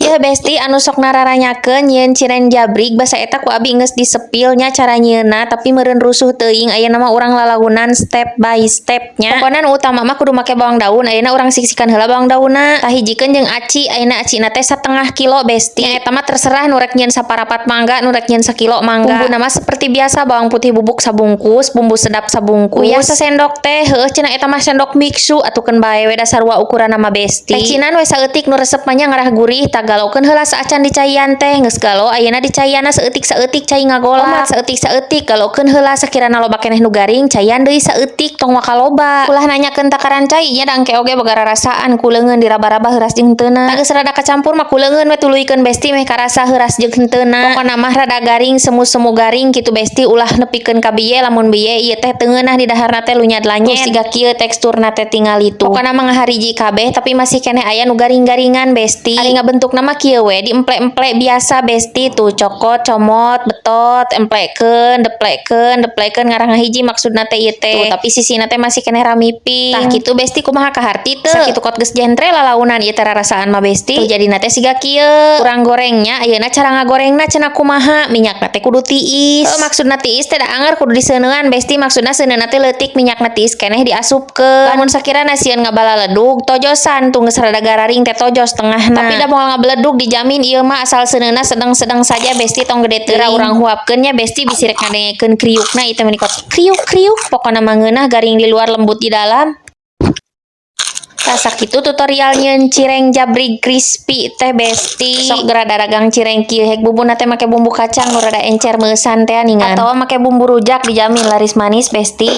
Ieu, Besti, anu sok nararanyakeun nyieun cireng jabrig, basa eta ku abi geus disepil nya cara nyieunna, tapi meureun rusuh teuing. Ayeuna mah urang lalaunan step by step nya. Pokona nu utama mah kudu make bawang daun. Ayeuna urang siksikan heula bawang daunna. Tah, hijikeun jeung aci. Ayeuna acina teh setengah kilo, Besti. Yang eta mah terserah, nu rek nyieun saparapat mangga, nu rek nyieun sakilo mangga. Bumbuna mah seperti biasa, bawang putih bubuk sabungkus, bumbu sedap sabungkus. Uyah sasendok teh, heueuh cenah eta mah sendok mixu, atuh keun bae we da sarua ukuranna mah, Besti. Pecinan we saeutik, nu resep mah nya ngarah gurih. Tah, galokeun heula saacan dicaian teh. Geus galo, ayeuna dicaianna saeutik-saeutik cai ngagolak. Omat saeutik-saeutik, galokeun heula. Sakirana loba keneh nu garing, caian deui saeutik, tong waka loba. Ulah nanyakeun takaran cai nya, da engke oge boga rarasaan ku leungeun diraba-raba heuras jeung henteuna. Tah, geus rada kacampur mah ku leungeun we tuluykeun, Besti, meh karasa heuras jeung henteuna. Pokona mah rada garing, semu-semu garing kitu, Besti, ulah nepikeun ka bieu. Lamun bieu ieu teh teu ngeunah di daharna teh lunyad lanyet. Terus siga kieu teksturna teh, tingali tuh. Pokona mah ngahariji kabeh, tapi masih keneh aya nu garing-garingan, Besti. Ari ngabentukna mah kieu we, diemple-emple biasa, Besti. Tuh, cokot, comot, betot, emplekeun, deplekeun, deplekeun, ngarah ngahiji maksudna teh ieu teh. Tuh, tapi sisina teh masih keneh ramiping. Tah kitu, Besti, kumaha, kaharti teu? Sakitu kot geus jentre lalaunan ieu teh rarasaan mah, Besti. Tuh, jadina teh siga kieu. Urang gorengnya ayeuna. Cara ngagorengna cenah kumaha? Minyakna teh kudu tiis. Heuh, maksudna tiis teh da anger kudu diseuneun, Besti. Maksudna seuneunna teh leutik, minyakna tiis keneh diasupkeun. Lamun sakirana sieun ngabaladug, tojosan tuh. Geus rada gararing teh tojos tengahna. Tapi da moal ngabeledug, dijamin ieu mah, asal seuneunna sedang-sedang saja, Besti, tong gede teuing. Urang huapkeun nya, Besti, bisi rek ngadengekeun kriukna ieu teh meni kot kriuk kriuk. Pokona mah ngeunah, garing di luar, lembut di dalam. Tah, sakitu tutorial nyieun cireng jabrig crispy teh, Besti. Sok geura daragang cireng kieu, hek bumbuna teh make bumbu kacang nu rada encer meusan teh ningan. Atawa make bumbu rujak, dijamin laris manis, Besti.